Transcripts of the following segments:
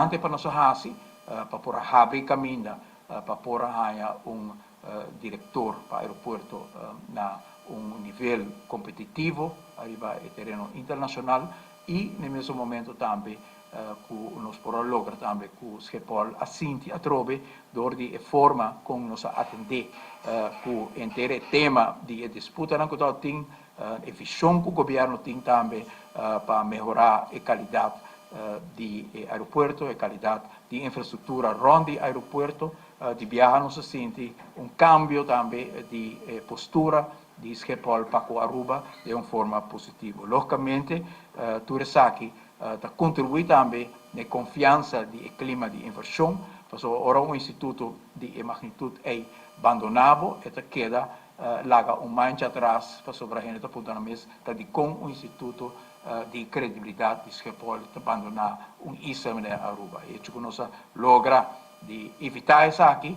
Importante pa nos a hasi pa por a habri kaminda pa por a haña un direktor pa aeropuerto na un nivel kompetitivo ariba e tereno internashonal i na e mesun momento tambe ku nos por a logra tambe ku Schiphol a sinti atrobe dor di e forma kon nos a atendé ku henter e tema di e disputanan ku tabatin, e vishon ku gobièrnu tin tambe pa mehorá e kalidat di e aeropuerto, e kalidat di infrastruktura rònt di aeropuerto. Di biaha nos a sinti un kambio tambe di e postura di Schiphol pa ku Aruba den un forma positivo. Lógikamente tur esaki ta kontribuí tambe na e konfiansa di e klima di invershon, pasobra ora un instituto di e magnitut ei bandoná bo, e ta keda laga un mancha atras pasobra hende ta puntra nan mes ta dikon un instituto di credibilidad di Schiphol ta bandona un isla manera Aruba. E hecho cu nos a logra di evita esaki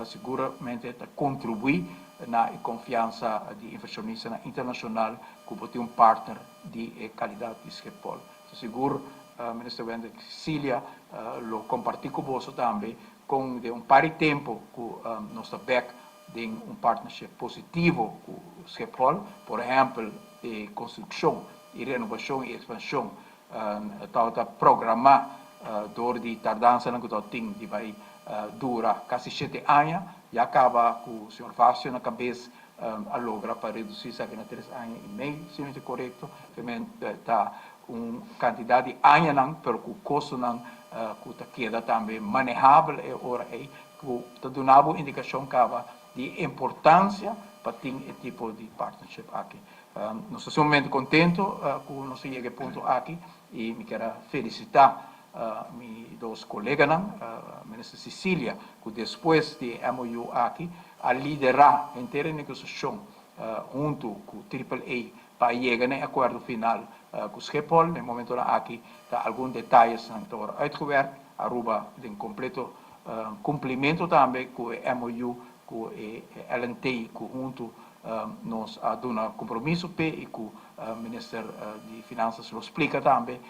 seguramente ta contribui na e confiansa di inversionistanan internacional cu bo tin un partner di e calidad di Schiphol. Ta sigur Minister Wendrick Cicilia lo comparti cu boso tambe con den un par di tempo cu nos ta bek den un partnership positivo ku Schiphol. Por ehèmpel, e konstrukshon i renovashon i ekspanshon tabata programá dor di tardansanan ku tabatin di bai dura kasi shete aña. Ya kaba ku señor Facio na kabes a logra pa redusí esaki na tres aña i mei, si mi ta korekto. Ta un kantidat di añanan, pero ku kostonan ku ta keda tambe manehabel e ora ei Ku ta duna bo indikashon kaba di e importansia pa tin e tipo di partnership aki. Nos ta sumamente kontento ku nos a yega e punto aki i mi kier a felisitá mi dos koleganan, Minister Cecilia ku despues di e MOU aki a liderá henter e negosiashon huntu ku Triple A pa a yega na e akuerdo final ku Schiphol. Na e momentonan aki ta algun detayesnan ta wòrdu uitgewerkt. Aruba den kompleto Cumplimiento tambe cu e MOU cu e LNT cu hunto nos a duna compromiso p'e y cu Minister di Finanzas lo splica tambe.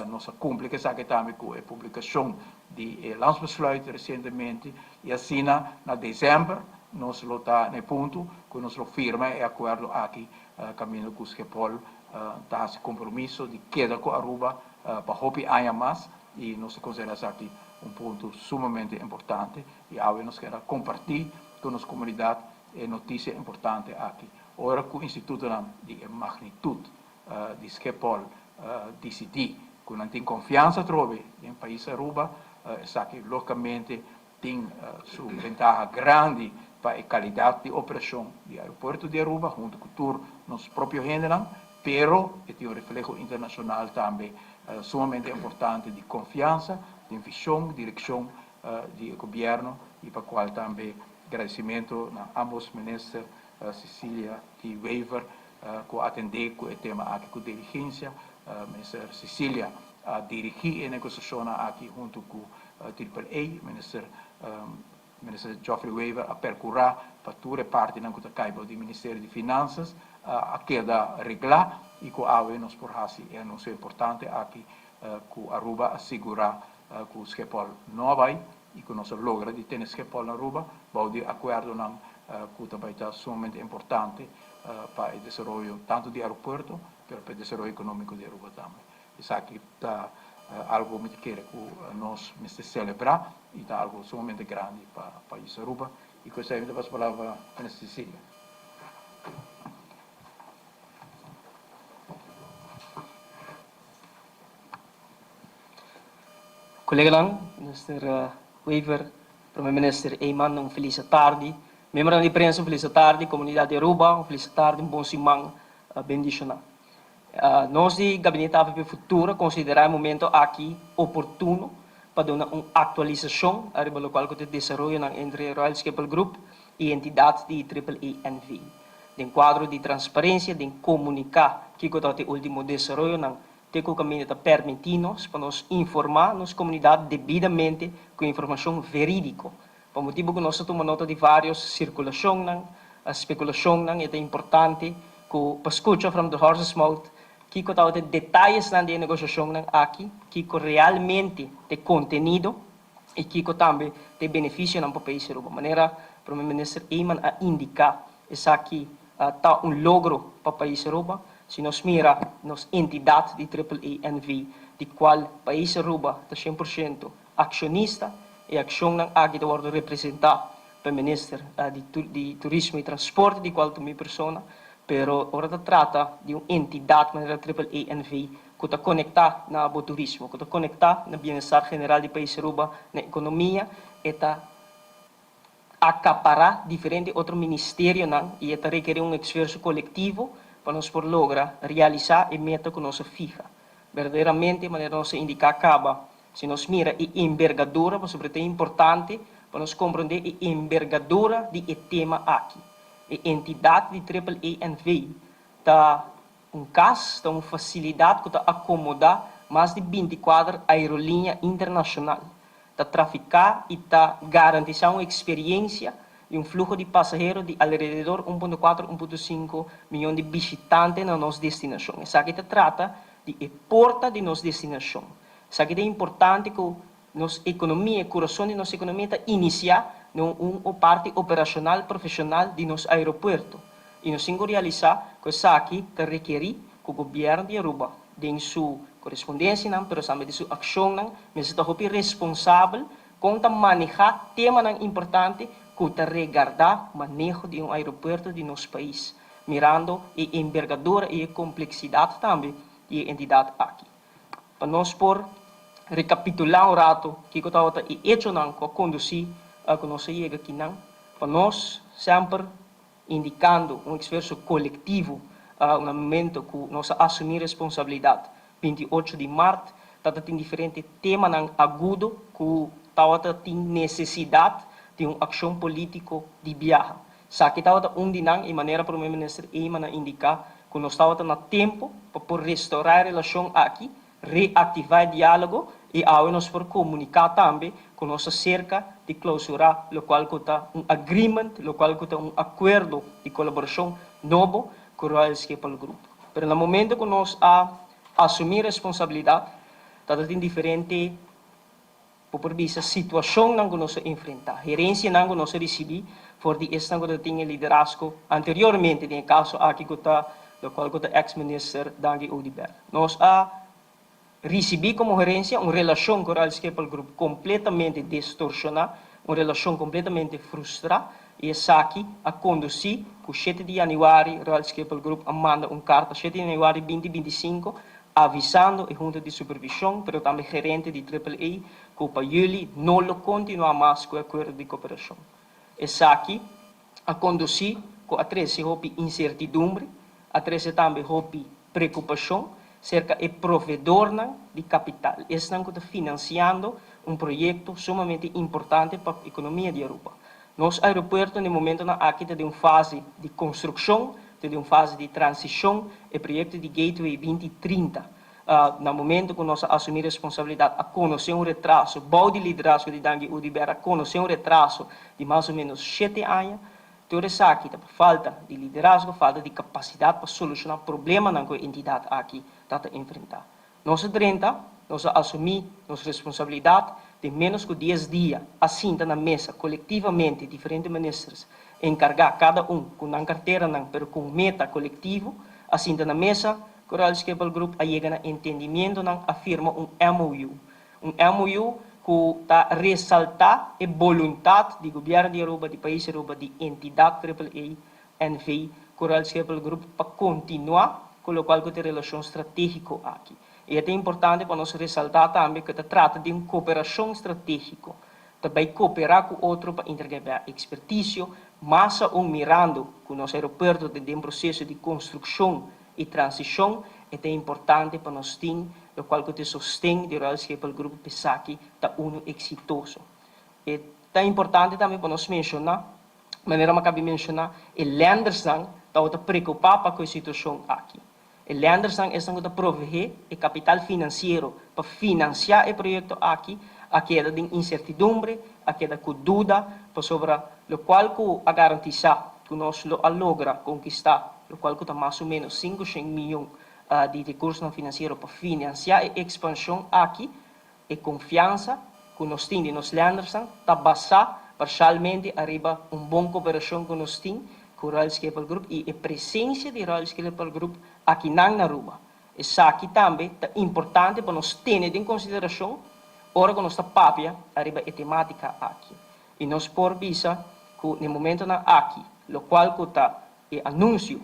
Nos a cumpli cu esaki tambe cu e publicacion di e landsbesluit recientemente y asina na december nos lo ta na e punto cu nos lo firma e acuerdo aki caminda cu Schiphol ta haci compromiso di keda cu Aruba pa hopi aña mas y nos ta considera esaki un punto sumamente importante y awe nos kier a comparti cu nos comunidad e noticia importante aki. Ora cu institutonan di e magnitud di Schiphol dicidi cu nan tin confiansa atrobe den pais Aruba, esaki logicamente tin su bentaha grandi pa e calidad di operacion di aeropuerto di Aruba hunto cu tur nos propio hendenan, pero e tin un refleho internacional tambe sumamente importante di confiansa den vision, direccion di e gobierno y pa cual tambe gradicimento na ambos minister Cecilia y Wever cu a atende cu e tema aki cu diligencia. Minister Cecilia a dirigi e negociacionnan aki hunto cu Triple A, Minister Minister Geoffrey Wever a percura pa tur e partinan cu ta cay bou di Ministerio di Finanzas a keda regla y cu awe nos por haci e anuncio importante aki cu Aruba a sigura cu Schiphol no a bay y cu nos a logra di tene Schiphol na Aruba bou di acuerdonan cu ta bay ta sumamente importante pa e desaroyo tanto di aeropuerto pero pa e desaroyo economico di Aruba tambe. Esaki ta algo mi ta kere ku nos mester selebrá i ta algo sumamente grandi pa pais Aruba. I ku esei mi ta pasa palabra pa Minister Cecilia. Koleganan, Minister Wever, Prome Minister Eman, un felis atardi. Miembronan di prensa un felis atardi, komunidat di Aruba un felis atardi, un bon siman bendishoná. Nos di Gabinete avp Futuro a konsiderá e momento aki oportuno pa duna un aktualisashon ariba lokual ku ta desaroyonan entre Royal Schiphol Group i entidat di Triple A NV. Den kuadro di transparensia den komuniká kiko ta e último desaroyonan te ku kaminda ta permití nos pa nos informá nos komunidat debidamente ku informashon verídiko. Pa motibu ku nos ta tuma nota di vários sirkulashonnan, spekulashonnan, e ta importante ku pa skucha from the horse's mouth. Kiko tabata e detayesnan di e negoshashonnan aki, kiko realmente ta e kontenido i kiko tambe ta e benefisionan pa pais Aruba. Manera Prome Minister Eman a indiká, esaki ta un logro pa pais Aruba. Si nos mira nos entidat di Triple A NV, di kual pais Aruba ta 100% akshonista, e akshonnan aki ta wòrdu representá pa e Minister di Turismo i Transporte, di kual ta mi persona. Pero ora ta trata di un entidat manera Triple A NV ku ta konektá na bo turismo, ku ta konektá na bienestar general di pais Aruba, na ekonomia, e ta akapará diferente otro ministerionan i e ta rekerí un esfuerso kolektivo pa nos por logra realisá e meta ku nos a fiha. Berdaderamente, manera nos a indiká kaba, si nos mira e embergadura, pasobra ta importante pa nos komprondé e embergadura di e tema aki. E entidat di Triple A NV ta un kas, ta un fasilidat ku ta akomodá mas di 24 aeroliña internashonal, ta trafiká i ta garantisá un eksperiensia i un fluho di pasahero di alrededor 1.4, 1.5 miyon di bishitante na nos destinashon. Esaki ta trata di e porta di nos destinashon. Esaki ta importante ku nos ekonomia, e kurason di nos ekonomia ta inisiá na un parti operashonal profeshonal di nos aeropuerto. I nos tin ku realisá ku esaki ta rekerí ku gobièrnu di Aruba den su korespondensianan pero tambe den su akshonnan mester ta hopi responsabel kon ta manehá temanan importante ku ta regardá maneho di un aeropuerto di nos pais, mirando e embergadura i e kompleksidat tambe di e entidat aki. Pa nos por rekapitulá un rato kiko tabata e echonan ku a kondusí ku nos a yega akinan, pa nos semper indikando un esfuerso kolektivo na momento ku nos a asumí responsabilidat 28 di mart, tabata tin diferente temanan agudo ku tabata tin nesesidat di un akshon polítiko di biaha. Esaki tabata un di nan i manera Prome Minister Eman a indiká ku nos tabata na tempu pa por restourá e relashon aki, reaktivá e diálogo i awe nos por komuniká tambe ku nos ta serka di klousurá lokual ku ta un agreement, lokual ku ta un akuerdo di kolaborashon nobo ku Royal Schiphol Group. Pero na momento ku nos a asumí responsabilidat tabata tin diferente, bo por bisa, situashonnan ku nos a enfrentá, herensianan ku nos a risibí for di esnan ku ta tin e liderazgo anteriormente, den e kaso aki ku ta lokual ku ta eks minister Dangui Oduber. Nos a risibí komo herensia un relashon ku Royal Schiphol Group kompletamente distorshoná, un relashon kompletamente frustrá, i esaki a kondusí ku 7 di yanüari Royal Schiphol Group a manda un karta 7 di yanüari 2025 avisando e hunta di supervishon pero tambe gerente di Triple A ku pa yüli no lo kontinuá mas ku e akuerdo di koperashon. Esaki a kondusí ku a trese hopi insertidumbre, a trese tambe hopi preokupashon serka e proveedornan di kapital, esnan ku ta finansiando un proyekto sumamente importante pa ekonomia di Aruba. Nos aeropuerto na e momentonan aki ta den un fase di konstrukshon, ta den un fase di transishon, e proyekto di Gateway 2030 na momento ku nos a asumí responsabilidat a konosé un retraso, bou di liderazgo di Dangui Oduber a konosé un retraso di mas o ménos 7 aña. Tur esaki ta pa falta di liderazgo, falta di kapasidat pa solushoná problemanan ku e entidat aki ta enfrentá. Nos a drenta, nos a asumí nos responsabilidat, den ménos ku 10 dia a sinta na mesa kolektivamente diferente ministers enkargá kada un ku nan karteranan pero ku meta kolektivo a sinta na mesa ku Royal Schiphol Group, a yega na entendimentonan, a firma un MOU. Un MOU ku ta resaltá e boluntat di gobièrnu di Aruba, di pais Aruba, di entidat AAA NV ku Royal Schiphol Group pa kontinuá ku lokual ku ta e relashon stratégiko aki. I ta importante pa nos resaltá tambe ku ta trata di un kooperashon stratégiko. Ta bai kooperá ku otro pa interkambiá ekspertisio, mas aún mirando ku nos aeropuerto ta den proseso di konstrukshon i transishon, ta importante pa nos tin lokual ku ta sosten di Royal Schiphol Group pa esaki ta unu eksitoso. I ta importante tambe pa nos menshoná, manera mi a kaba di menshoná, e lendersnan ta preokupá pa ku e situashon aki. E lendersnan esnan ku ta proveé e kapital finansiero pa finansiá e proyekto aki, a keda den insertidumbre, a keda ku duda pasobra lokual ku a garantisá ku nos lo a logra konkistá, lokual ku ta mas o ménos 500 mion. Di recursonan financiero pa financia e expansion aki. E confiansa cu nos tin di nos lendersnan ta basa parcialmente ariba un bon cooperacion cu nos tin cu Royal Schiphol Group y e presencia di Royal Schiphol Group akinan na Aruba. Esaki tambe ta importante pa nos tene den consideracion ora cu nos ta papia ariba e tematica aki. Y nos por bisa cu n'e momentonan aki, locual cu ta e anuncio,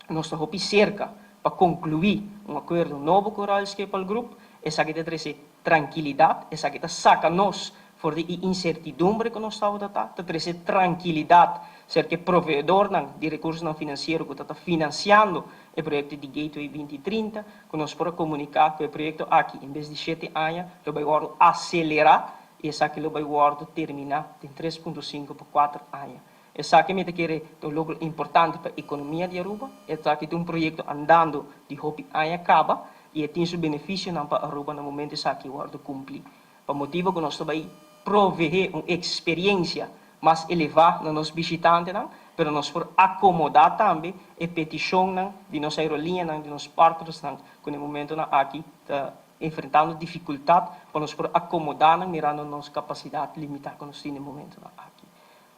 nos ta hopi cerca pa conclui un acuerdo nobo cu Royal Schiphol Group. Esaki ta trece trankilidad, esaki ta saca nos for di e incertidumbre cu nos tabata ta, ta trece trankilidad cerca e proveedornan di recursonan financiero cu ta ta financiando e proyecto di Gateway 2030, cu nos por a comunica cu e proyecto aki en bes di 7 aña lo bay wordo acelera y esaki lo bay wordo termina den 3.5 pa 4 aña. Esaki mi ta kere ta un logro importante pa economia di Aruba. Esaki ta un proyecto andando di hopi aña caba y e tin su beneficionan pa Aruba na momento esaki wordo cumpli. Pa motibo cu nos ta bay provee un experiencia mas eleva na nos bishitantenan, pero nos por acomoda tambe e peticionnan di nos aerolineanan, di nos partnersnan, cu na momentonan aki ta enfrentando dificultad, pa nos por acomoda nan mirando nos capacidad limita cu nos tin na momentonan aki.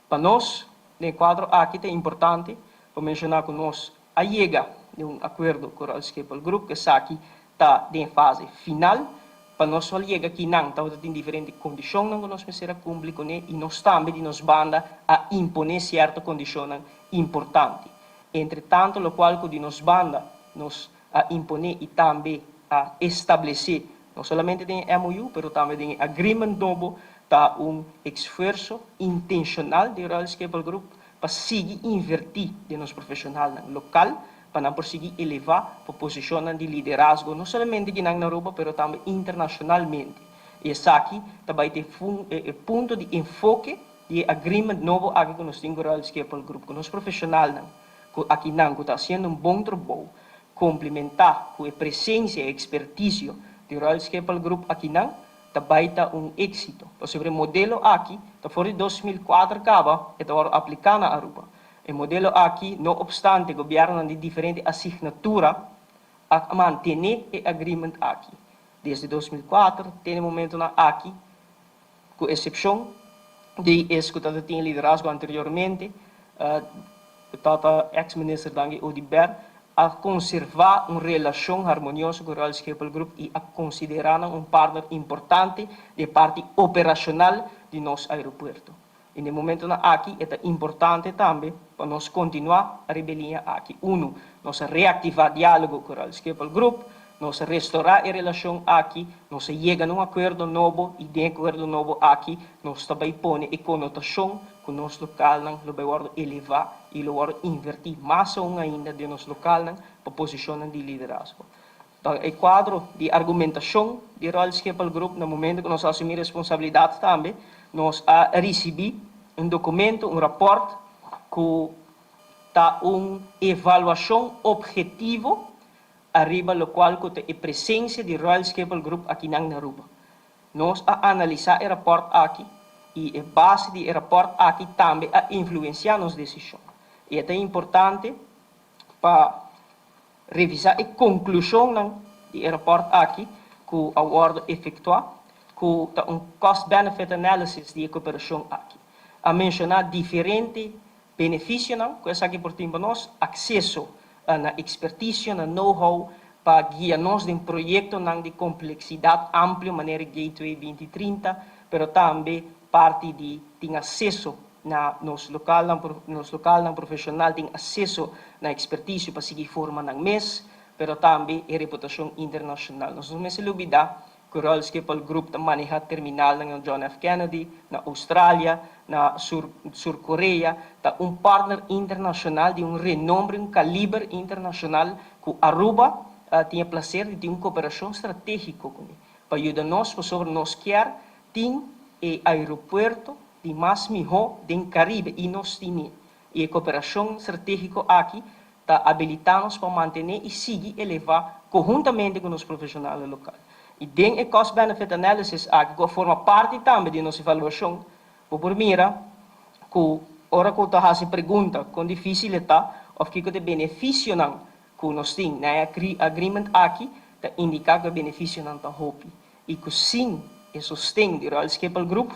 Pa nos, den cuadro aki ta importante pa menciona cu nos a yega na un acuerdo cu Royal Schiphol Group, cu esaki ta den fase final. Pa nos a yega akinan, tabata tin diferente condicionnan cu nos mester a cumpli cune y nos tambe di nos banda a impone cierto condicionnan importante. Entre tanto, locual cu di nos banda nos a impone y tambe a establece, no solamente den MOU, pero tambe den agreement nobo, ta un esfuerso intencional di Royal Schiphol Group pa sigui inverti den nos profesionalnan local, pa nan por sigui eleva pa posicion di liderazgo, no solamente aki na Aruba, pero tambe internacionalmente. Y esaki tambe tin e punto di enfoke di agreement nobo aki cu nos tin cu Royal Schiphol Group, cu nos profesionalnan, cu akinan, cu ta haciendo un bon trabou, complementa cu e presencia y experticio di Royal Schiphol Group akinan, tambe ta un exito. Pasobra e modelo aki, ta for di 2004 caba, y ta aplica na Aruba. E modelo aki, no obstante, gobierno di diferente asignatura a mantene e agreement aki. Desde 2004, te e momentonan aki, cu excepcion di esun cu tin liderazgo anteriormente, tata ex-minister Dangui Oduber, a conserva un relacion harmonioso cu Royal Schiphol Group y a considera un partner importante di parti operacional di nos aeropuerto. Y na e momentonan aki ta importante tambe pa nos continua e liña aki. Uno, nos reactiva dialogo cu Royal Schiphol Group, nos restaura e relacion aki, nos yega na un acuerdo nobo y den e acuerdo nobo aki nos tambe ta pone e conotacion cu nos localnan lo bay eleva y lo inverti mas ainda den nos localnan pa posicion di liderazgo. Anto, e cuadro di argumentacion di Royal Schiphol Group, na momento cu nos a asumi responsabilidad tambe, nos a ricibi un documento, un rapport, cu ta un evaluacion obhetivo ariba locual cu e presencia di Royal Schiphol Group aki na Aruba. Nos a analisa e rapport aki y e base di e rapport aki tambe a influencia nos decision. Y ta importante pa revisa e conclusion di e rapport aki cu a wordo efectua, cu ta un cost-benefit analysis di cooperacion aki. A menciona diferente beneficionan cu esaki por tin pa nos, acceso na expertise, na know-how, pa guia nos den proyectonan di complexidad amplio, manera Gateway 2030, pero tambe parti di tin acceso na nos localnan profesional, tin acceso na expertise pa sigui forma nan mes, pero tambe e reputacion internacional. Nos no mester lubida cu Royal Schiphol Group ta maneha terminal na John F. Kennedy, na Australia, na Sur Korea, ta un partner internacional di un renombre, un caliber internacional cu Aruba tin e placer di tin un cooperacion strategico cune. Pa yuda nos, pasobra nos kier tin e aeropuerto di mas miho den Caribe y nos tin. E cooperacion strategico aki ta habilita nos pa mantene y sigui eleva conhuntamente cu nos profesionalnan local. Y den e cost-benefit analysis aki, cu forma parti tambe di nos evaluacion, por mira cu ora cu ta haci pregunta con dificil ta of kico ta beneficionan cu ku nos tin na e agreement aki ta indiká ku e benefisionan ta hopi i ku sin e sosten di Royal Schiphol Group,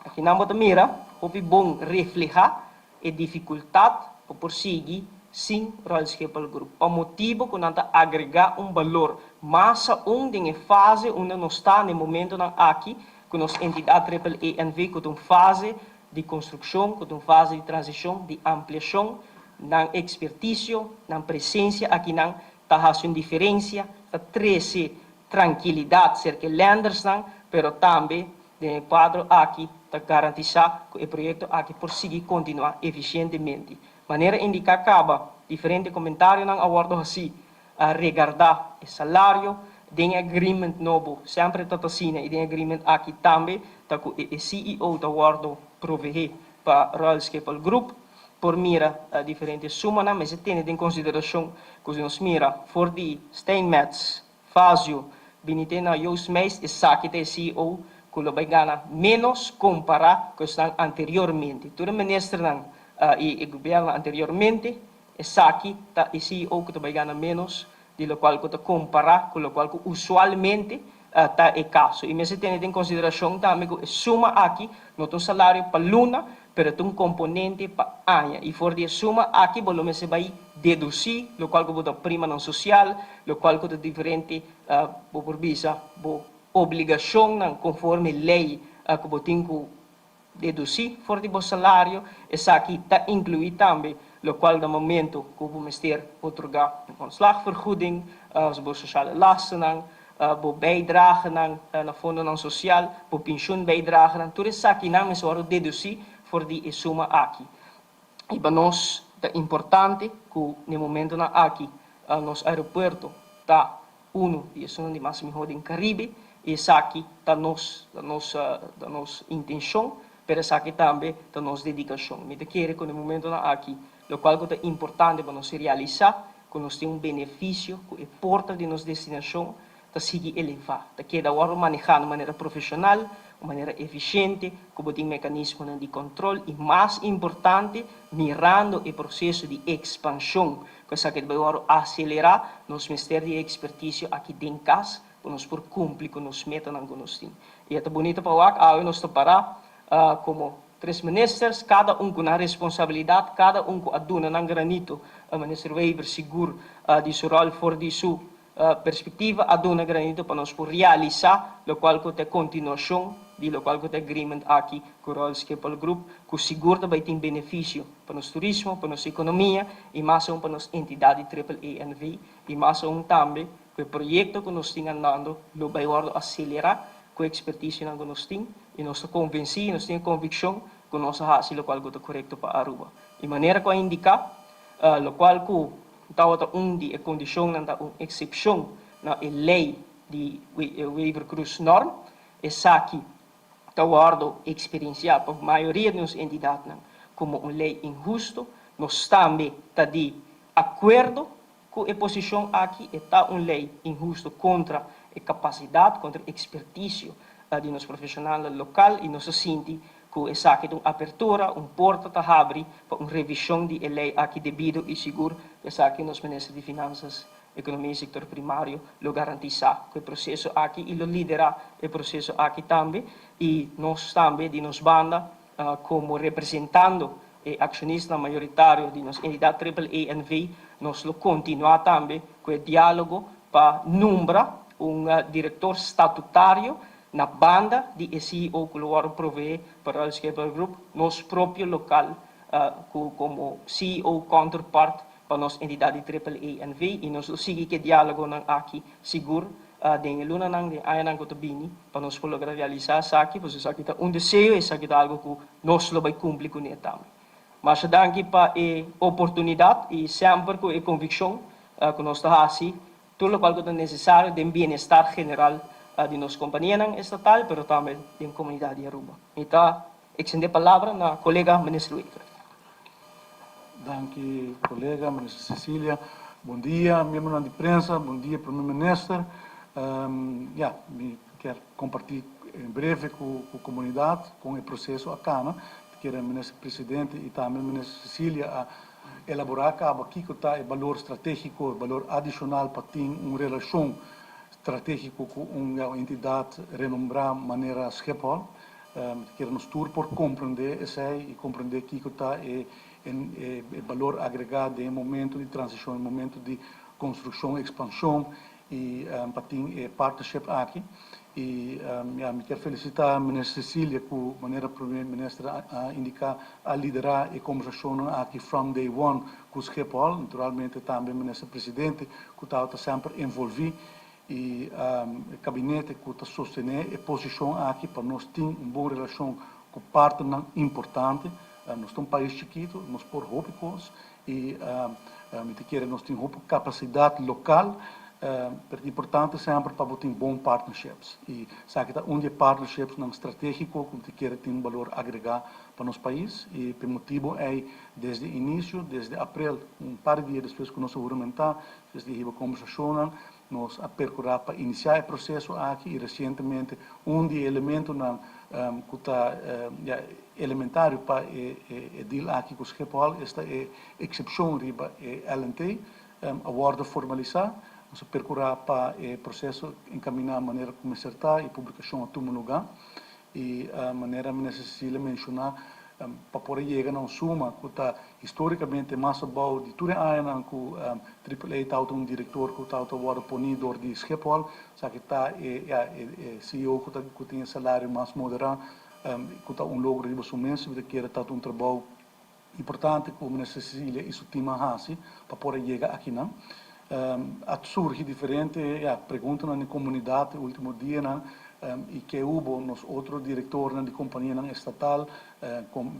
akinan bo ta mira hopi bon reflehá e difikultat pa por sigui sin Royal Schiphol Group, pa motibu ku nan ta agregá un balor mas aun den e fase unda nos ta na e momentonan aki ku nos entidat Triple A NV ku ta un fase di konstrukshon, ku ta un fase di transishon, di ampliashon, nan ekspertisio, nan presensia akinan ta hasi un diferensia, ta trese trankilidat serka e lendersnan, pero tambe den e kuadro aki ta garantisá ku e proyekto aki por sigui kontinuá efisientemente. Manera indiká kaba, diferente komentarionan a wòrdu hasí a regardá e salario den e agreement nobo. Semper ta ta asina i den e agreement aki tambe ta ku e CEO ta wòrdu proveé pa Royal Schiphol Group. Por mira diferente sumanan, mester tene den konsiderashon ku si nos mira for di Steinmetz, Fazio, bini te na Joost Meijs, esaki ta e CEO ku lo bai gana ménos kompará ku esnan anteriormente. Tur e ministernan i e gobièrnu anteriormente, esaki ta e CEO ku ta bai gana ménos di lokual ku ta kompará ku lokual ku usualmente ta e kaso. I mester tene den konsiderashon tambe ku e suma aki no ta un salario pa luna, pero ta un komponente pa aña. I for di e suma aki bo lo mester bai dedusí lokual ku bo ta primanan sosial, lokual ku ta diferente, bo por bisa bo obligashonnan konforme lei ku bo tin ku Dedusí for di bo salario, esaki ta inkluí tambe lokual na momento ku bo mester otorgá un ontslagvergoeding, bo sosiale lastennan, bo bijdragenan na fondonan sosial, bo pensioenbijdragenan, tur esakinan mester wòrdu dedusí for di e suma aki. I pa nos ta importante ku na e momentonan aki nos aeropuerto ta Unu di esunnan di mas mihó den Karibe i esaki ta nos ta nos ta nos intenshon, pero esaki tambe ta nos dedikashon. Mi ta kere ku na e momentonan aki lokual ku ta importante pa nos realisá ku nos tin un benefisio ku e porta di nos destinashon ta sigui elevá, ta keda wòrdu manehá na manera profeshonal, un manera efisiente, ku bo tin mekanismonan di kòntròl i mas importante mirando e proseso di ekspanshon Ku esaki ta bai wòrdu aselerá, nos mester di e ekspertisio aki den kas pa nos por kumpli ku nos metanan ku nos tin. I e ta bunita pa wak, awe nos ta pará komo tres ministers, kada un ku nan responsabilidat, kada un ku a duna nan granito, Minister Wever sigur di su ròl for di su Perspectiva a duna granito pa nos por realisa locual cu ta e continuacion di locual cu ta e agreement aki cu Royal Schiphol Group cu sigur ta bay tin beneficio pa nos turismo, pa nos economia y mas aun pa nos entidad di Triple A NV y mas aun tambe cu e proyecto cu nos tin andando lo bay wordo acelera cu e experticionan cu nos tin y nos ta convenci y nos tin e conviccion cu nos a haci locual cu ta corecto pa Aruba. Y manera cu a indica locual cu Tabata un di e kondishonnan ta un eksepshon na e lei di Wever-Croes Norm. Esaki ta wòrdu eksperensiá pa mayoria di nos entidatnan komo un lei inhustu. Nos tambe ta di akuerdo ku e posishon aki. E ta un lei inhustu kontra e kapasidat, kontra e ekspertisio di nos profeshonalnan lokal i nos ta sinti Ku esaki ta un apertura, un porta ta habri pa un revishon di e lei aki debido i sigur ku esaki nos Minister di Finansas, Ekonomia i Sektor Primario lo garantisá ku e proseso aki i lo liderá e proseso aki tambe i nos tambe di nos banda komo representando e akshonistanan mayoritario di nos entidat Triple A NV nos lo kontinuá tambe ku e diálogo pa nombra un direktor statutario Na banda di e CEO ku lo wòrdu proveé pa Royal Schiphol Group, nos propio lokal ku komo CEO counterpart pa nos entidat di Triple A NV i nos lo sigui ku e diálogonan aki sigur den e lunanan, den añanan ku ta bini pa nos por logra realisá esaki, pasobra esaki ta un deseo, esaki ta algu ku nos lo bai kumpli kuné tambe. Masha danki pa e oportunidat i semper ku e konvikshon ku nos ta hasi Tur lokual ku ta nesesario den bienestar general di nos kompanianan estatal pero tambe den komunidat di Aruba. Mi ta eksende palabra na kolega Minister Wever. Danki kolega Minister Cecilia. Bon dia miembronan di prensa, bon dia Prome Minister. Ya, mi kier komparti en breve ku komunidat kon e proseso a kana. Ta kere Minister Presidente i tambe Minister Cecilia a. elaborá kaba kiko ta e balor stratégiko, e balor adishonal pa tin un relashon stratégiko ku un entidat renombrá manera Schiphol. Mi ta kere nos tur por komprendé esei i komprendé kiko ta e e balor agregá den e momento di transishon, e momento di konstrukshon, ekspanshon i pa tin e partnership aki. I ya, mi kier felisitá Minister Cecilia ku manera Prome Minister a indiká a liderá e kombersashonnan aki from day one ku Schiphol, naturalmente tambe Minister Presidente ku tabata semper envolví i e kabinete ku ta sostené e posishon aki pa nos tin un bon relashon ku partnernan importante. Nos ta un pais chikitu, nos por hopi kos i mi ta kere nos tin hopi kapasidat lokal, pero ta importante semper pa bo tin bon partnerships. I esaki ta un di e partnershipsnan stratégiko ku mi ta kere tin balor agregá pa nos pais. I pa e motibu ei desde inisio, desde aprel, un par di dia despues ku nos a huramentá, despues di hiba kombersashonnan, Nos a percura pa inicia e proceso aki y recientemente un di e elementonan cu ta elementario pa e deal aki cu Schiphol, esta e excepcion riba e LNT, a wordo formalisa. Nos a percura pa e proceso encamina manera cu mester ta y publicacion a tuma luga. Y manera Minister Cecilia menciona, pa por a yega na un suma cu ta historicamente mas abao di tur e añanan cu Triple A tabata un director cu tabata wordo poni door di Schiphol, esaki ta e e CEO cu ta cu tin e salario mas modera, cu ta un logro riba su mes, mi ta kere ta un trabao Importante ku Minister Cecilia i su tim a hasi pa por a yega akinan. A surgi diferente ya preguntanan di komunidat e ultimo dianan i ke hubo nos otro direktornan di kompanianan estatal,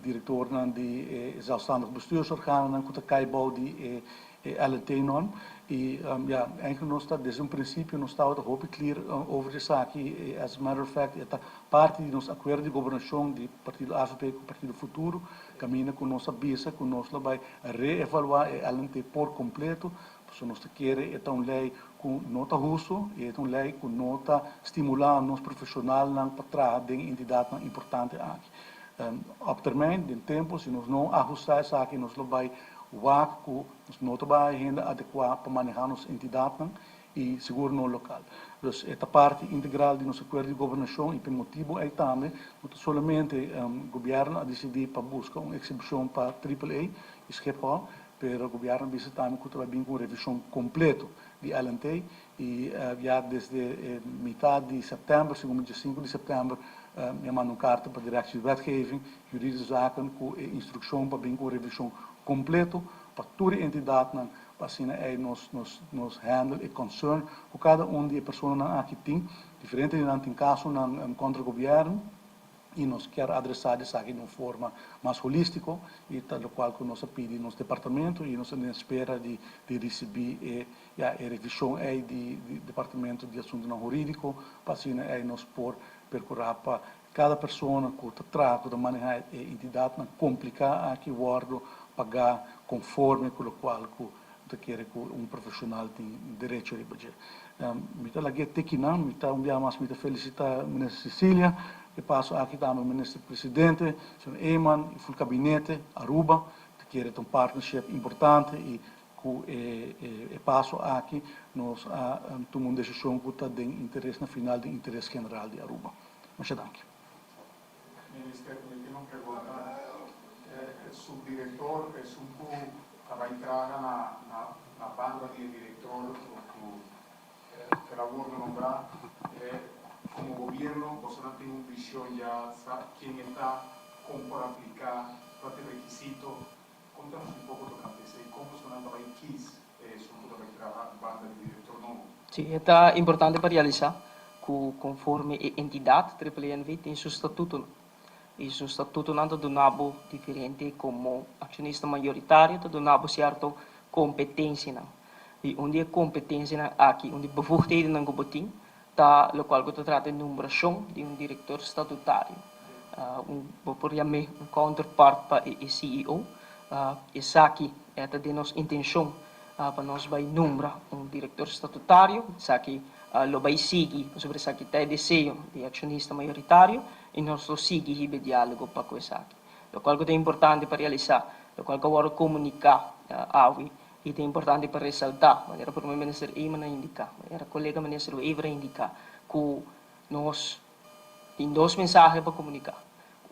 direktornan di e zelfstandig bestuursorganennan ku ta kai bou di e LNT-norm. I ya, eigenlijk nos ta desde un prinsipio nos tabata hopi clear over esaki. As a matter of fact e ta parti di nos akuerdo di gobernashon di partido avp ku partido Futuro. Caminda cu nos a bisa cu nos lo bay reevalua e LNT por completo, pasobra nos ta kere e ta un ley cu no ta husto y e ta un ley cu no ta stimula nos profesionalnan pa traha den e entidadnan importante aki. Op termijn, den tempo, si nos no ahusta esaki nos lo bay wak cu nos no ta bay hende adecua pa maneha nos entidadnan i sigur no lokal. Dus e ta parti integral di nos akuerdo di gobernashon i pa e motibu ei tambe no ta solamente gobièrnu a disidí pa buska un eksepshon pa Triple A i Schiphol, pero gobièrnu a bisa tambe ku ta bai bin ku un revishon kompleto di LNT i ya desde mitad di sèptèmber, segun mi diesinku di sèptèmber, mi a manda un karta pa Directie Wetgeving, Juridische Zaken ku e instrukshon pa bin ku un revishon kompleto pa tur e entidatnan Pa asina ei nos nos nos handle e concern cu cada un di e personanan aki tin. Diferente di nan tin casonan contra gobierno y nos kier adresa di esaki di un forma mas holistico y ta locual cu nos a pidi nos departamento y nos ta den espera di di ricibi e ya e revision ei di di departamento di asuntonan huridico pa asina ei nos por percura pa cada persona cu ta traha cu ta maneha e entidadnan complica aki wordo paga conforme cu locual cu ta kere cu un profesional tin derecho riba dje. Mi ta laga e tekinan, mi ta un bia mas mi ta felicita Minister Cecilia, e paso aki tambe Minister Presidente, señor Eman y ful Gabinete Aruba, ta kere ta un partnership importante y Ku e paso aki nos a tuma un desishon ku ta den interes na final den interes general di Aruba. Masha danki. Minister, mi tin un pregunta. E subdirector esun cu ta bay traha na banda di e director cu el a wordo nombra, como gobierno boso nan tin un vision ya sa ken e ta, con por aplica, cua ta e requisito? Contanos un poco tocante esey, con bosonan ta bay kies e esun cu ta bay traha banda di director nobo? Sí, e ta importante pa realisa cu conforme e entidad Triple A NV tin su statutonan. Y su statutonan ta duna bo diferente como accionista mayoritario ta duna bo cierto competencianan. Y un di e competencianan aki, un di bevoegdhedennan cu bo tin ta locual cu ta trata e nombracion di un director statutario, un bo por yam'é un counterpart pa e CEO. Esaki ta den nos intencion pa nos bay nombra un director statutario. Esaki lo bay sigui pasobra esaki ta e deseo di e accionista mayoritario y nos lo sigui hiba e dialogo pa cu esaki. Locual cu ta importante pa realisa, locual cu a wordo comunica. awe y ta importante pa resalta, manera Prome Minister Eman a indica, manera colega Minister Wever a indica, cu nos tin dos mensahe pa comunica.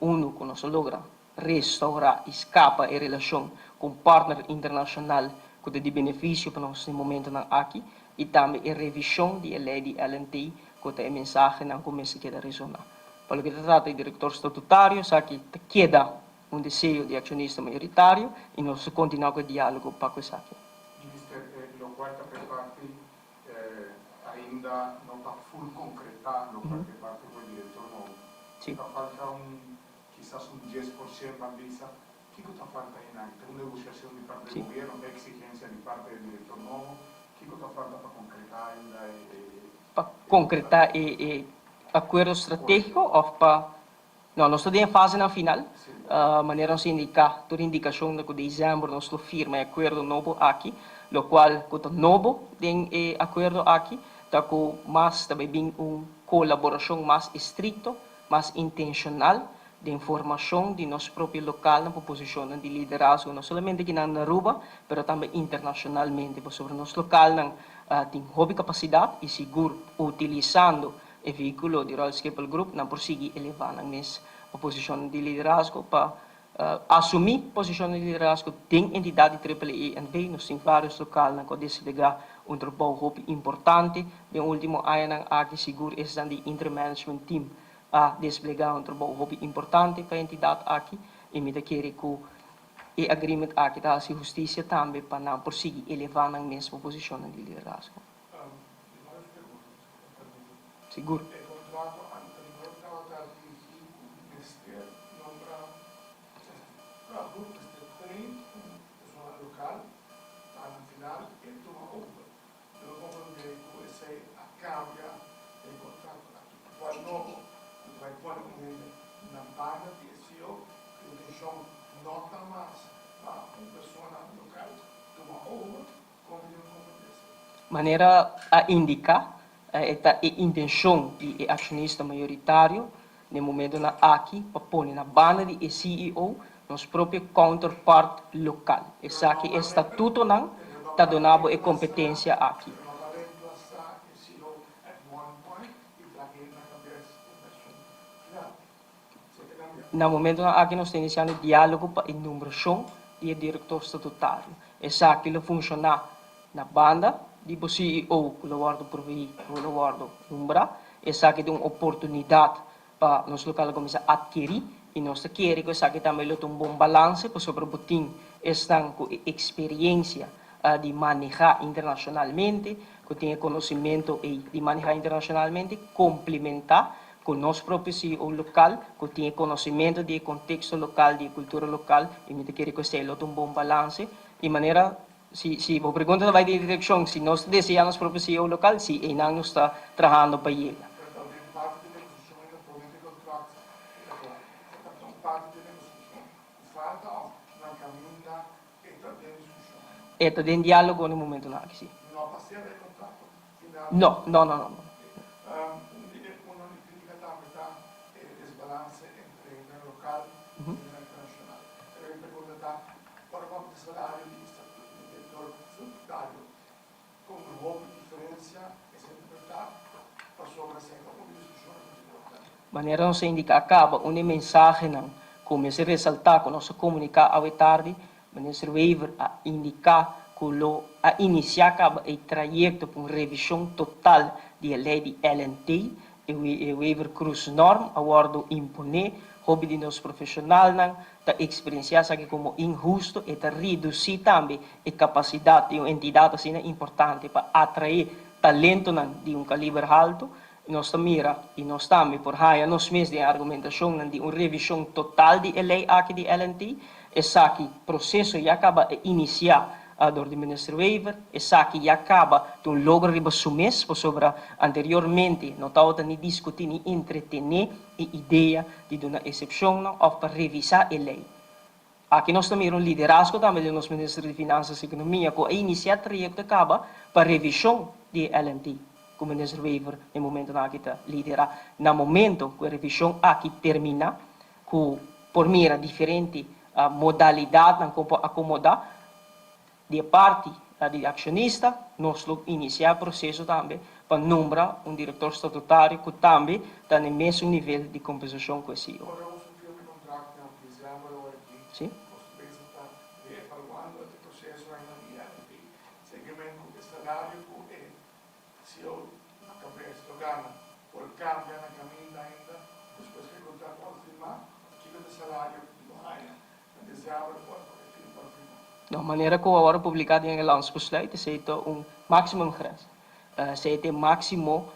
Uno, cu nos a logra restaura y scapa e relacion cu un partner internacional cu ta di beneficio pa nos den momentonan aki y tambe e revision di e ley di LNT cu ta e mensahenan cu mester keda resona. Pa loke ta trata e director statutario, esaki ta keda un deseo di accionista mayoritario y nos ta continua cu e dialogo pa cu esaki. Minister, e locual ta per parti ainda no ta full concreta locual ta e parti cu e director nobo. Ta falta un kisas un 10% ban bisa. Kico ta falta einan? Ta un negociacion di parti di gobierno? Ta exigencia di parti e director nobo? Kico ta falta pa concreta ainda e. Pa concreta e acuerdo strategico of pa. No, nos ta den e fasenan final. Manera nos a indica, tur indicacion ta cu december nos lo firma e acuerdo nobo aki, locual cu ta nobo den e acuerdo aki ta cu mas ta bay bin un colaboracion mas estricto, mas intencional den formacion di nos propio localnan pa posicionnan di liderazgo, no solamente kinan na Aruba, pero tambe internacionalmente, pasobra nos localnan tin hopi capacidad y sigur utilisando e vehiculo di Royal Schiphol Group nan por sigui eleva nan mes pa posicionnan di liderazgo pa asumi posicionnan di liderazgo den entidad di Triple A NV. Nos tin varios localnan cu a desplega un trabou hopi importante den ultimo añanan aki, sigur esnan di Interim Management Team a desplegá un trabou hopi importante pa e entidat aki i mi ta kere ku e agreement aki ta hasi hustisia tambe pa nan por sigui elevá nan mes pa posishonnan di liderazgo. Sigur. E kontrato anterior tabata dirigí ku mester nombra mester mester train un persona lokal pa na final e tuma over. Lo comprende cu esey a cambia den contrato actual nobo cu ta bay pone un hende na banda di e CEO cu intencion no ta mas pa un persona local tuma over, con mi debe comprende esey? Manera a indica, e ta e intencion di e accionista mayoritario n'e momentonan aki pa pone na banda di e CEO nos propio counterpart local. Esaki e statutonan ta duna bo e competencia aki. Na momentonan aki nos ta iniciando dialogo pa e nombracion di e director statutario. Esaki lo funciona na banda di bo CEO cu lo wordo provei cu lo wordo nombra. Esaki ta un oportunidad pa nos local cuminsa adkeri y nos ta kere cu esaki tambe lo ta un bon balance pasobra bo tin esnan cu e experiencia di maneha internacionalmente, cu tin e conocimento ey di maneha internacionalmente, complementa cu nos propio CEO local cu tin e conocimento di e contexto local, di e cultura local y mi ta kere cu esey lo ta un bon balance y manera Si si bo pregunta ta bai den e direkshon si nos ta deseá nos propio CEO lokal, si einan nos ta trahando pa yega. Pero ta den parti di negosiashon ei no pone di kontrakt e ta kla. E ta un parti di negosiashon ku falta òf nan kaminda e ta den diskushon? E ta den diálogo na e momentunan aki, si. No ta sera e kontrakto final? No, no, no, no, no. Un di e puntonan di krítika tambe ta e desbalanse entre hendenan lokal i hendenan internashonal. Pero mi pregunta ta, Ora bo papia salario di director statutario con un hopi diferencia esei ta berdad pasobra esei ta un discusion cu tin importante. Manera nos a indica a caba, un di e mensahenan cu mester resalta cu nos a comunica awe tardi, Minister Wever a indica cu lo a inicia caba e trayecto pa un revision total di e ley di LNT, e Wever-Croes norm a wordo impone, hopi di nos profesionalnan ta eksperensiá esaki komo inhusto, e ta redusí tambe e kapasidat di un entidat asina importante pa atraé talentonan di un kaliber haltu. Nos ta mira i nos tambe por haña nos mes den e argumentashonnan di un revishon total di e lei aki di LNT. Esaki proseso ya kaba a inisiá dor di Minister Wever. Esaki ya kaba ta un logro riba su mes pasobra anteriormente no tabata ni diskutí ni entretené e idea di duna excepcionnan of pa revisa e ley. Aki nos ta mira un liderazgo tambe den nos Minister di Finanzas y Economia cu a inicia trayecto caba pa revision di e LNT cu Minister Wever den momentonan aki ta lidera. Na momento cu e revision aki termina cu por mira diferente modalidadnan con por acomoda. Di e parti di accionista nos lo inicia e proceso tambe pa nombra un director statutario cu tambe ta na e mesun nivel di compensacion cu e CEO. Ora boso firma e contract na december awor aki, Sí. boso pensa ta reevaluando e proceso ainda di LNT. Seguimento cu e salario cu e CEO na cabes lo gana por cambia na caminda ainda despues cu e contract worde firma of kico ta e salario cu lo haya na december ora cu e firma worde firma. No, manera cu a worde publica den e landsbesluit esey ta un maximumgrens. Esey ta e maximo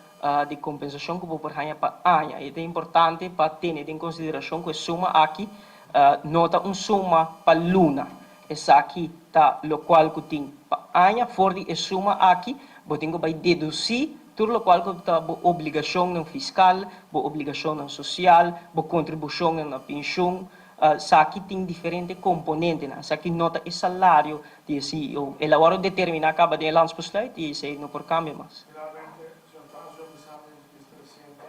di compensacion cu bo por haya pa aña. E ta importante pa tene den consideracion cu e suma aki no ta un suma pa luna. Esaki ta locual cu tin pa aña. For di e suma aki bo tin cu bay deduci tur locual cu ta bo obligacionnan fiscal, bo obligacionnan social, bo contribucionnan na pensioen. Esaki tin diferente componentenan. Esaki no ta e salario di e CEO. El a worde determina caba den e landsbesluit y esey no por cambia mas. Finalmente, señor Fazio a bisa den entrevista reciente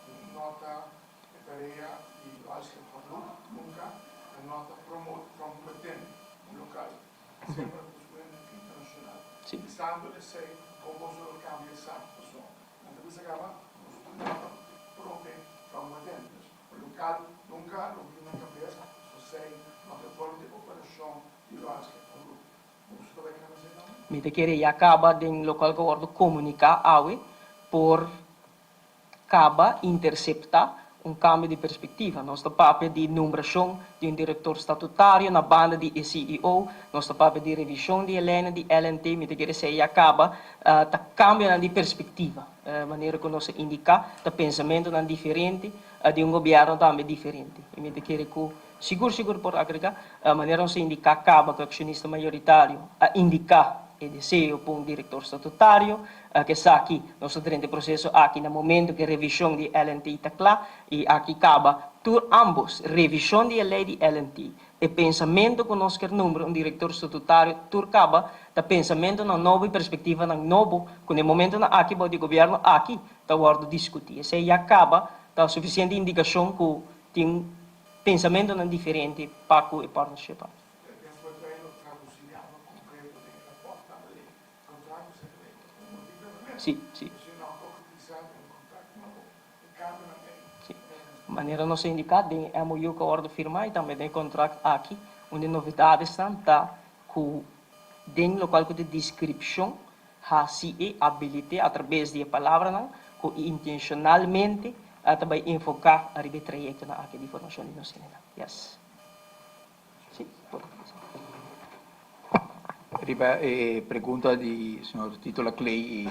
cu no ta e tarea di Luister van Loop nunca ta no ta promote from within un local, semper a busca un hende internacional. Bisando esey, con boso lo cambia esaki? Pasobra nan ta bisa caba nos no ta prome from within. Dus un local nunca lo bini na cabes, pasobra esey no ta e forma di operacion di Luister van Loop. Boso ta bay cambia esey tambe? Mi ta kere ya caba den locual cu a wordo comunica awe por kaba interseptá un kambio di perspektiva. Nos ta papia di nombrashon di un direktor statutario na banda di e CEO, nos ta papia di revishon di e leinan di LNT, mi ta kere esei ya kaba ta kambionan di perspektiva, manera ku nos a indiká, ta pensamentunan diferente di un gobièrnu tambe diferente. I mi ta kere ku sigur sigur por agregá, manera nos a indiká kaba ku e akshonista mayoritario a indiká e deseo pa un direktor statutario, Ku esaki nos ta drenta e proseso aki na momento ku e revishon di LNT ta kla i aki kaba tur ambos, revishon di e lei di LNT, e pensamentu ku nos kier nombra un direktor statutario tur kaba ta pensamentunan nobo i perspektivanan nobo ku na e momentunan aki bou di gobièrnu aki ta wòrdu diskutí. Esei ya kaba ta sufisiente indikashon ku tin pensamentunan diferente pa ku e partnership aki. Sí, sí. Sí. Manera nos a indiká den e MOU ku a wòrdu firmá i tambe den e kontrakt aki, un di e novedadesnan ta ku den lokual ku ta deskripshon hasi e abilité atrabes di e palabranan ku intenshonalmente ta bai enfoká ariba e trayektonan aki di formashon di nos hendenan. Yes. Sí, por. Riba e pregunta di señor Tito Laclay y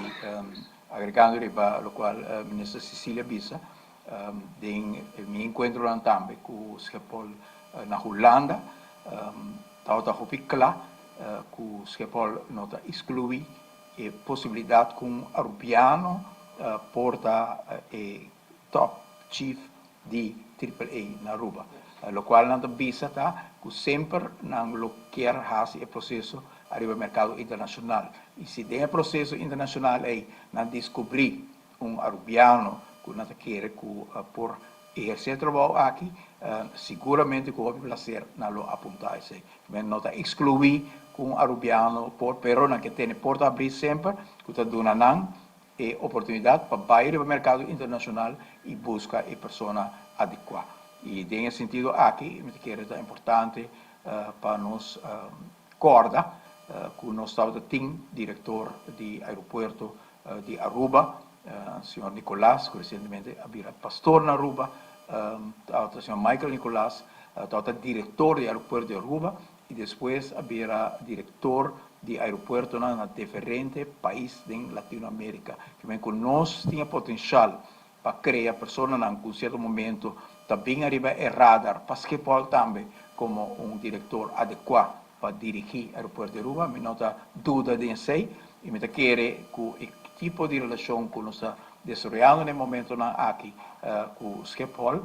agregando riba locual Minister Cecilia bisa, den mi encuentronan tambe cu Schiphol na Hulanda, tabata hopi cla cu Schiphol no ta exclui e posibilidad cu un Arubiano por ta e top chief di Triple A na Aruba. Locual nan ta bisa ta cu semper nan lo kier haci e proceso ariba mercado internacional. Y si den e proceso internacional ey nan descubri un Arubiano cu nan ta kere cu por eherce e trabao aki, siguramente cu hopi placer nan lo apunta esey. Men no ta exclui cu un Arubiano por, pero nan ke tene porta abri semper cu ta duna nan e oportunidat pa bai riba merkado internashonal i buska e persona adekuá. I den e sentido aki mi ta kere ta importante pa nos kòrda ku nos tabata tin direktor di aeropuerto di Aruba, señor Nicolaas, ku resientemente a bira pastor na Aruba, tabata señor Michael Nicolaas, tabata direktor di aeropuerto di Aruba i despues a bira direktor di aeropuertonan na diferente pais den Latinoamerica. Kimen ku nos tin e potenshal pa krea personanan ku un sierto momento ta bin ariba e radar pa Schiphol tambe komo un direktor adekuá pa dirigí aeropuerto di Aruba, mi no ta duda den esei i mi ta kere ku e tipo di relashon ku nos ta desaroyando na e momentonan aki ku Schiphol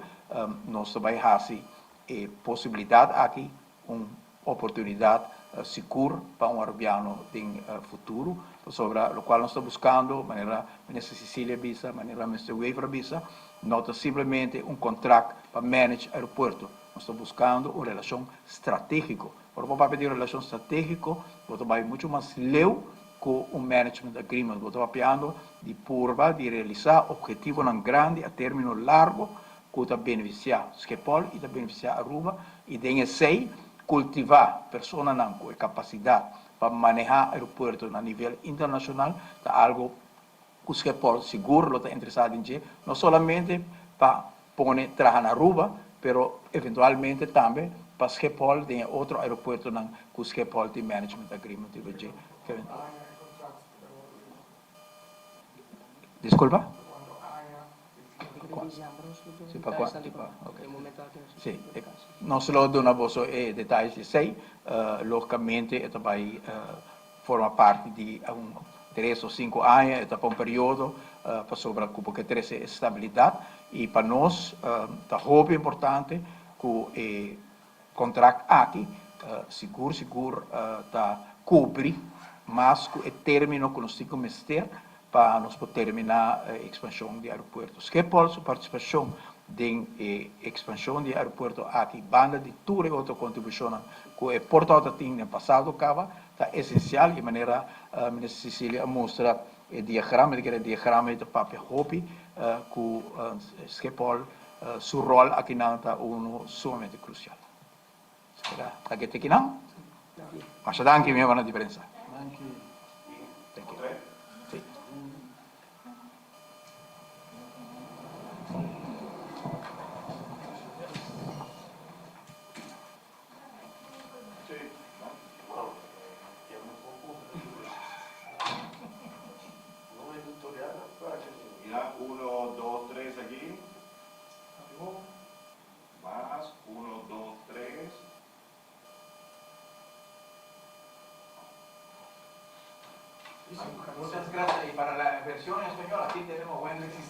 nos ta bai hasi E posibilidat aki un oportunidat sigur pa un Arubiano den futuro, pasobra lokual nos ta buskando, manera Minister Cecilia a bisa, manera Minister Wever a bisa, no ta simplemente un kontrakt pa manage aeropuerto, nos ta buskando un relashon strategiko. Ora bo papia di relashon stratégiko, bo ta bai muchu mas leu ku un management agreement. Bo ta papiando di purba di realisá ophetivonan grandi a término largu ku ta benefisiá Schiphol i ta benefisiá Aruba i den esei kultivá personanan ku e kapasidat pa manehá aeropuerto na nivel internashonal ta algu ku Schiphol sigur lo ta interesá den dje, no solamente pa pone traha na Aruba, pero eventualmente tambe pa Schiphol den e otro aeropuertonan ku Schiphol tin management agreement riba dje. Disculpa? Sí, pa cua? Ok. Sí, nos lo duna boso e detalles di esey. Logicamente e ta bay forma parti di un tres o cinco aña, e ta pa un periodo pasobra cu bo ke trece estabilidad y pa nos ta hopi importante cu e Contract aki sigur sigur ta cubri mas cu e termino cu nos tin cu mester pa nos por termina e expansion di aeropuerto. Schiphol su participacion den e expansion di e aeropuerto aki banda di tur e otro contribucionnan cu e por tabata tin den pasado caba ta esencial y manera Minister Cecilia a mustra e diagrama, mi ta kere e diagrama ei ta papia hopi cu Schiphol Su rol akinan ta unu sumamente crucial. Spera ta get akinan. Masha danki mi hermano di prensa. Danki. Thank you. Si. Ya, uno, dos, tres aki. Mas, uno, dos, tres. Muchas gracias y para la versión en español aquí tenemos Wendy Cecilia.